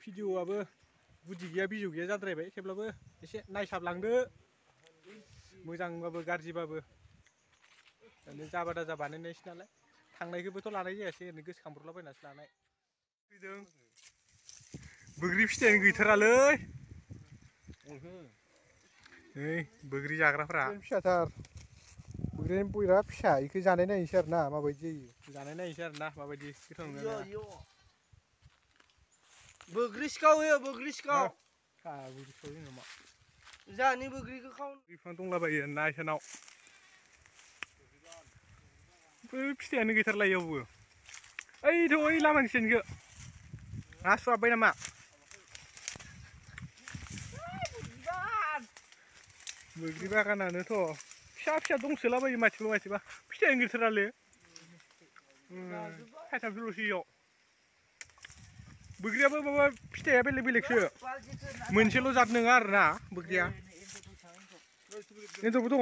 भिडिअ'आबो गुदि गैया बिजौ गैया जाद्रायबाय थेवब्लाबो एसे नायसाबलांदो मोजांबाबो गाज्रिबाबो ओरैनो जाबा दाजा बानायनायसो नालाय थांनायखौबोथ' लानाय जायासै ओरैनो गोसोखांब्रलाबायनासो लानाय फैदों बैग्रि फिथाइयानो गैथारालै नै बैग्रि जाग्राफ्रा फिसाथार बैग्रिनि बिराद फिसा बेखौ जानाय नायनोसै आरो ना माबायदि जायो जानाय नायनोसै आरो ना माबायदि गोथाव नंगौना बैग्रि सिखाव होयो बैग्रि सिखाव बैग्रि सिखाव जोङो मा जाहानि बैग्रिखौ खाव बिफां दंलाबायो ना इसोरनाव बै फिथाइयानो गैथारला इयावबो ओइथ' ओइ लामानि सेनखो हासु हाबबाय नामा बैग्रि बागानानोथ' फिसा फिसा दंसोलाबायो माथिबा माथिबा फिथाइयानो गैथारालै थाइथामसोल'सो इयाव बैग्रियाबो माबा फिथाइया बेलेग बेलेगसो मोनसेल' जाद नङा आरोना बैग्रिया एन्जरबो दङ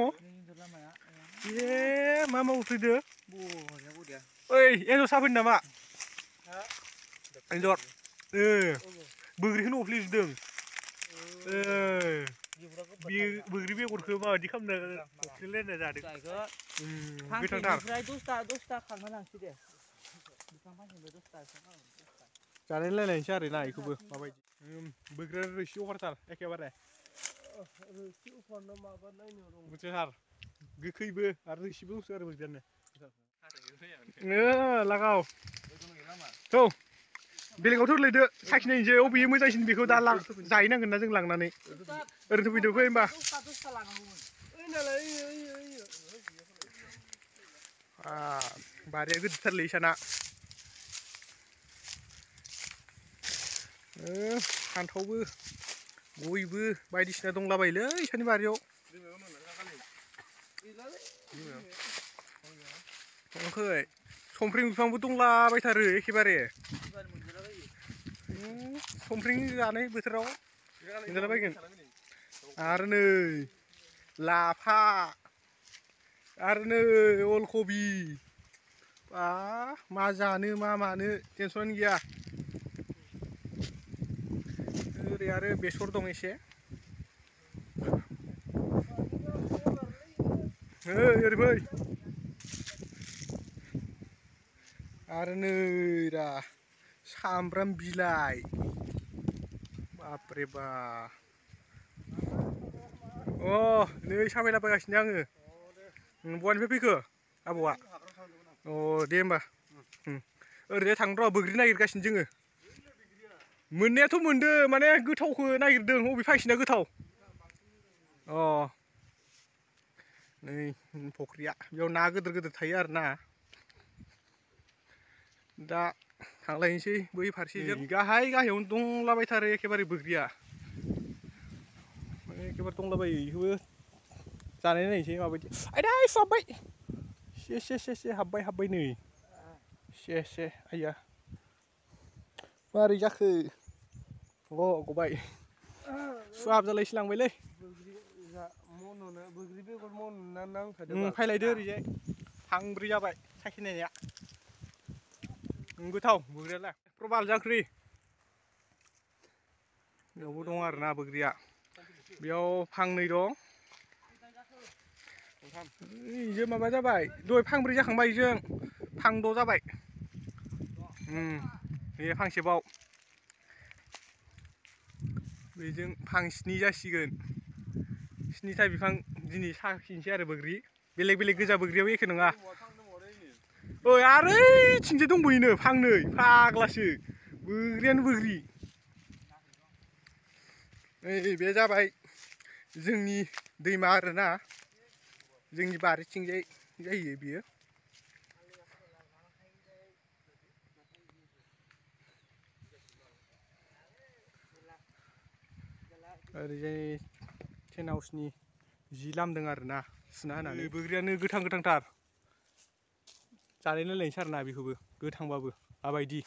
ए मा मावफैदो ओइ एन्जर साफैदों नामा एन्जर बैग्रिखौनो अफ्लेजोबदों बैग्रि बेगरखौ माबायदि खालामनो अफ्लेलायना जादों गोथांथार 10टा खांना लांसै दे जानाय लायलायनोसै आरोना बेखौबो माबायदि बैग्रिया रोसि अभारथार एखेबारे बुरजाथार गोखैबो आरो रोसिबो दंसो आरो बैग्रियानो लागाव औ बेलेगाव थोरलायदो साखिनायनोसै अबे मोजांसिन बेखौ दा जाहैनांगोन ना जों लांनानै ओरैनोथ' फैदो फै होमबा बारिया गिदिरथारलै इसाना फान्थावबो गयबो बायदिसिना दंलाबायोलै इसानि बारियाव थाङाखै समफ्रें बिफांबो दंलाबायथारो एखेबारे समफ्रें जानाय बोथोराव मोनजालाबायगोन आरो नै लाफा आरो नै अलकबि मा जानो मा मानो टेनसनानो गैया ओरै आरो बेसर दं एसे ओरै फै आरो नै रा सामब्राम बिलाइ बापरे बा नै साबायलाबायगासिनो आङो बहानिफ्राय फैखो आबौआ दे होमबा ओरैजाय थांनो र' बैग्रि नागिरगासिनो जोङो मोननायाथ' मोनदों माने गोथावखौ नागिरदों अबे फांसेना गोथाव नै फख्रिया बेयाव ना गिदिर गिदिर थायो आरो ना दा थांलायनोसै बै फारसेजों गाहायावनो दंलाबायथारो एखेबारे बैग्रिया एखेबारे दंलाबायो बेखौबो जानाय नायनोसै माबायदि आयदा हाबबाय से हाबबाय नै से आइया मारै जाखो गबाय सुवा हाबजालायसो लांबायलै फायलायदो ओरैजाय फांब्रै जाबाय साखिनाया गोथाव बैग्रियालाय प्रबाल जांख्रि बेयावबो दं आरोना बैग्रिया बेयाव फांनै दं इजों माबा जाबाय दहाय फांब्रै जाखांबाय इजों फांद' जाबाय बे फांसेबाव बेजों फांस्नि जासिगोन 7था बिफां दिनै साखिनोसै आरो बैग्रि बेलेग बेलेग गोजा बैग्रियाबो एखे नङा ओइ आरो ओइथिंजाय दंबोयोनो फांनै फाग्लासो बैग्रियानो बैग्रि नै बे जाबाय जोंनि दैमा आरोना जोंनि बारिथिंजाय जायो बियो ओरैजाय टेन्ट हाउसनि जि लामदों आरोना सुना होनानै बैग्रियानो गोथांथार जानाय नायलायनोसै आरोना बेखौबो गोथांबाबो माबायदि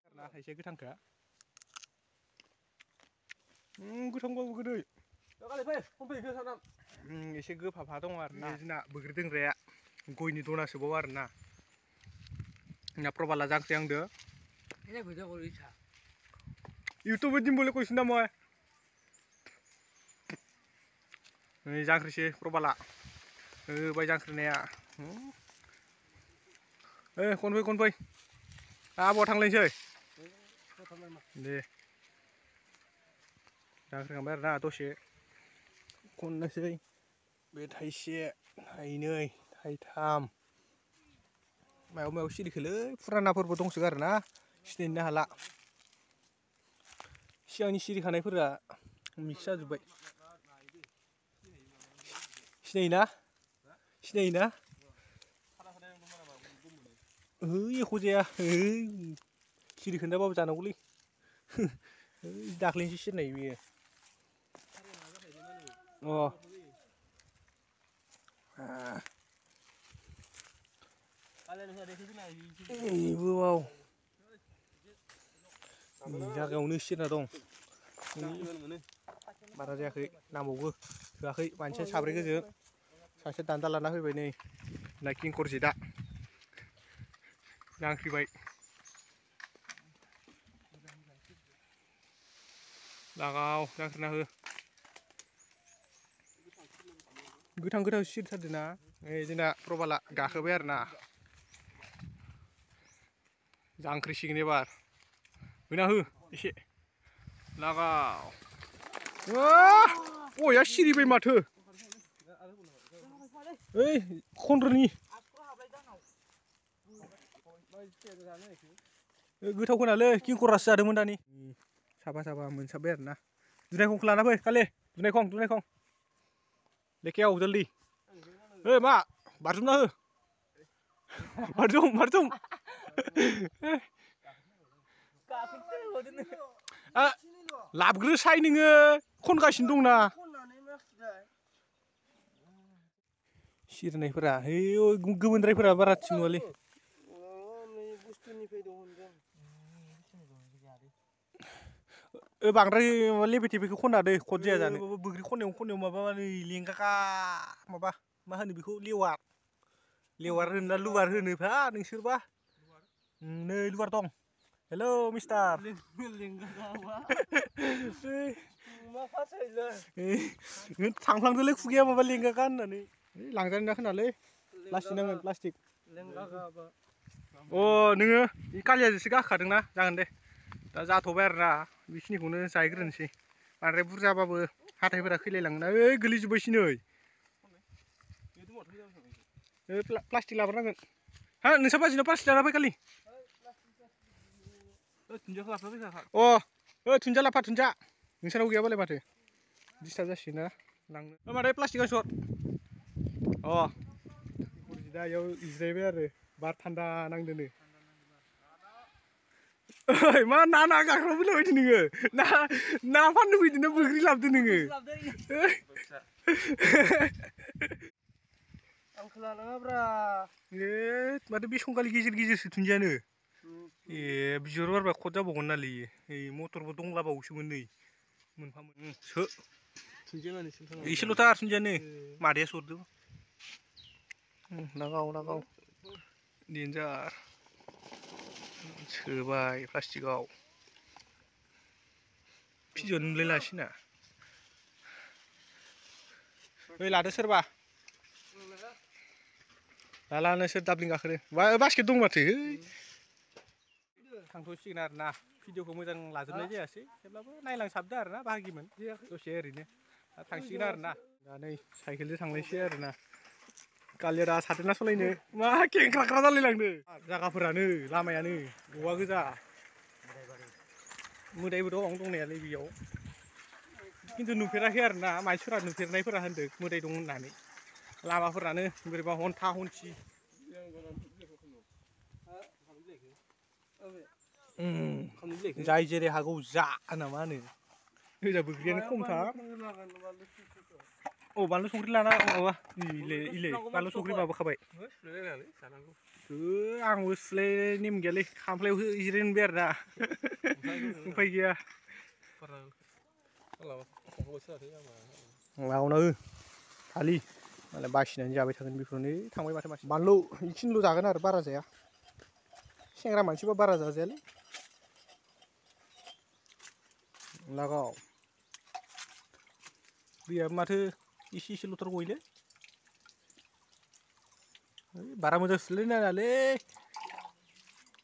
आरोना एसे गोथांखा गोथांबाबो गोदै एसे गोफाफा दङ आरोना जोंना बैग्रि दोंग्राया गयनि दना सोबाव आरोना जोंना प्रबाला जांख्रि आंदो ইউটিউবে দিম বলে কইছ না মই नै जांख्रिसै प्रबाला बाय जांख्रिनाया खनफै आब'आ थांलायनोसै दे जांख्रिखांबाय आरोना दसे खननोसै बे थाइसे थाइनै थाइथाम मायाव सिरिखोलै फुरानाफोरबो दंसोगारो ना सिनायनो हाला सिगांनि सिरिखानायफोरा मिक्स जाजोब्बाय सिनायोना एख' जाया सिरि खोन्दाबाबो जानांगौलै दाख्लैसो सिरनाय बियो बाव जागायावनो सिरना दं बारा जायाखै नांबावगौ होआखै मानसिया साब्रै गोजों सासे दान्दा लाना फैबाय नै ना किंकर जेदा जांख्रिबाय लागाव जांख्रिना हो गोथां सिरिथारदों ना जोंना प्रबाला गाखोबाय आरोना जांख्रिसिगोन एबार होना हो एसे लागाव गया सिरिबाय माथो ओइ खन्द्रनि गोथाव खोनालै किंकरासो जादोंमोन दानि साफा मोनसाबबाय आरोना दुनायखंखौ लाना फै खाले दुनायखं लेखायाव जल्दि ओइ मा बारजुमना हो बारजुम लाबग्रो साइ नोङो खनगासिनो दंना सिरनायफोरा गोमोनद्रायफोरा बारा थिग नङालै बांद्राय लेबे टेबेखौ खना दै खद जाया जानो बोग्रि खनायाव माबा नै लेंगाखा माबा मा होनो बेखौ लेवार होनोना लुवार होनोफा नोंसोरबा नै लुवार दं हेलौ मिस्टार थांफ्लांदोलै खुगाया माबा लेंगाखा होननानै लांजानो ना खोनालै प्लास्टिक नांगोन प्लास्टिक नोङो कालियाजोंसो गाखोखादोंना जागोन दे दा जाथ'बाय आरोना बेखिनिखौनो जाहैग्रोनोसै बांद्राय बुरजाबाबो हाथायफोरा खैलायलाङोना गोलैजोब्बायसै नै प्लास्टिक लाबोनांगोन हा नोंसा बाजिनाव प्लास्टिक लाना फै खालि थुनजा लाफा थुनजा नोंसानाव गैयाबालाय माथो डिस्टार्ब जासिगोन ना लांनो माथो प्लास्टिकआ सर दा इयाव जिरायबाय आरो बार थान्दा नांदोनो ओइ मा ना गाग्रा बुंलाबायदों नोङो ना फाननो फैदोंना बोग्रि लाबोदों नोङो माथो बे संगालि गेजेरसो थुनजायानो बिबार बारबा खद जाबावगोन नालै मटरबो दंलाबावोसोमोन नै मोनफा सो एसेल'थार थुनजायानो मादैया सरदों लागाव देन्जार सोबाय प्लास्टिकआव फिजन नुलायलासैना ओइ लादो सोरबा लानो सोर दाब्लिं गाखोदों बास्केट दं माथो थांथ'सिगोन आरोना भिडिअखौ मोजां लाजोबनाय जायासै थेवब्लाबो नायलांसाबदों आरोना बाहागिमोन दसे ओरैनो थांसिगोन आरोना दा नै साइकेलजों थांनायसै आरोना कालियारा साथोना सालायनो मा खेंख्राख्रा जालायलांदों जागाफोरानो लामायानो औवा गोजा मोदायबो दंनायालाय बेयाव खिन्थु नुफेराखै आरोना मानसिफोरा नुफेरनायफोरा होनदों मोदाय दं होननानै लामाफोरानो बोरैबा हन्था हन्थि जाय जेरै हागौ जा ना मा होनो होजा बोग्रियानो खमथार बानलु संख्रि लाना माबा इले बानलु संख्रि माबाखाबाय आंबो सुलाय नेम गैयालै खामफ्लायाव जिरायनोबाय आरोना उफाय गैया लावना हो खालि मालाय बासिनानै जाबाय थागोन बेफोरनो थांबाय माथो मानसि बानलु इखिनिल' जागोन आरो बारा जाया सेंग्रा मानसिबा बारा जाजायालै लागाव दैया माथो इसे इसेल'थार गयोलै बारा मोजां सुलै नायालै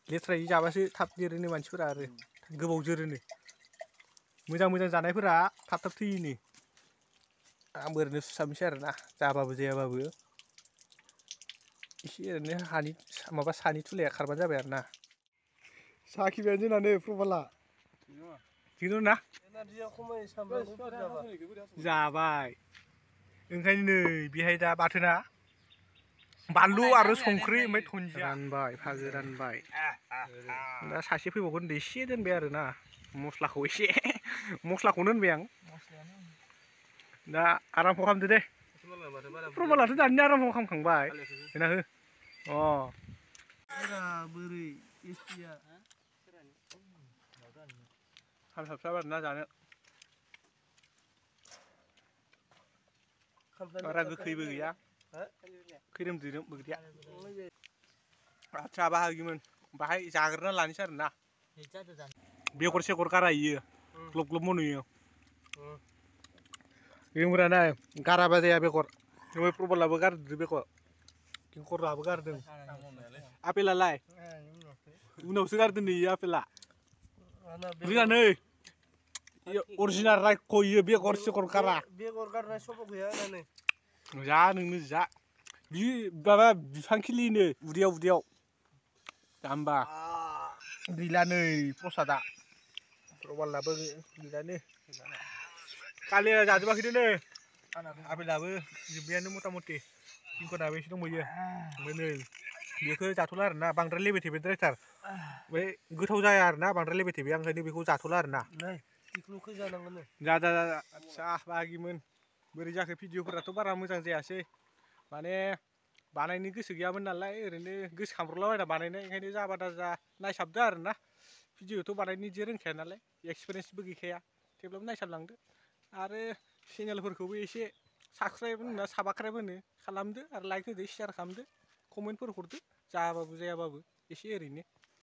लेथ्रायै जाबासो थाब देरोनो मानसिफोरा आरो गोबाव जोरोनो मोजां मोजां जानायफोरा थाब थाब थैयोनो आंबो ओरैनो सुसाबनोसै आरोना जाबाबो जायाबाबो एसे ओरैनो हानि माबा सानि थुलाया खारबानो जाबाय आरोना साखिबायानो जोंना नै प्रबाला थिगैनो ना एनार्जिया खमायो सामब्राम गुफुर जाबा जाबाय ओंखायनो नै बेहाय दा बाथोना बानलु आरो संख्रि ओमफ्राय धुन्दिया रानबाय भागो रानबाय दा सासे फैबावगोन होनदो एसे दोनबाय आरोना मस्लाखौ एसे मस्लाखौनो होनबाय आं दा आरामखौ खालामदो दे प्रबालाथ' दानिया आरामखौ खालामखांबाय होना हो बोरै टेस्टिया साबसाब आरोना जानो बारा गोखैबो गैया खैरोम दैरोमबो गैया आदसा बाहागिमोन बाहाय जाग्रोना लानोसै आरोना बेगर सेगर गारा इयो ग्लब ग्लब मन'यो बेगराना गाराबा जाया बेगर ओमफ्राय प्रबालाबो गारदो बेगर किंकराबो गारदों आपेलालाय उनावसो गारदों नै इयो आपेला रोङा नै अरिजिनाल रायख' इयो बेगर सेगर गारा बेगर गारनाय सबाव गैया होननानै जा नोंनो जा बि माबा बिफां खिलिनो उदैयाव जाम्बा गैला नै प्रसादा प्रबालाबो गैलानो कालिया जाजोबाखैनो नै आपेलाबो जोब्बायानो मथा मथि किंकराबो एसे दंबायो ओमफ्राय नै बेखौ जाथ'ला आरोना बांद्राय लेबे थेबेद्रायथार ओमफ्राय गोथाव जाया आरोना बांद्राय लेबे थेबे ओंखायनो बेखौ जाथ'ला आरोना बेखौ जानांगोन जा आदसा बाहागिमोन बोरै जाखो भिडिअफोराथ' बारा मोजां जायासै माने बानायनो गोसो गैयामोन नालाय ओरैनो गोसोखांब्रलाबायना बानायनाय ओंखायनो जाबा दाजा नायसाबदो आरोना भिडिअथ' बानायनो इदि रोंखाया नालाय एक्सपिरियेन्सबो गैखाया थेवब्लाबो नायसाबलांदो आरो चेनेलफोरखौबो एसे साबसक्राइब होनो साबाक्राइब होनो खालामदो आरो लाइक होदो शेयार खालामदो कमेन्टफोर हरदो जाबाबो जायाबाबो एसे ओरैनो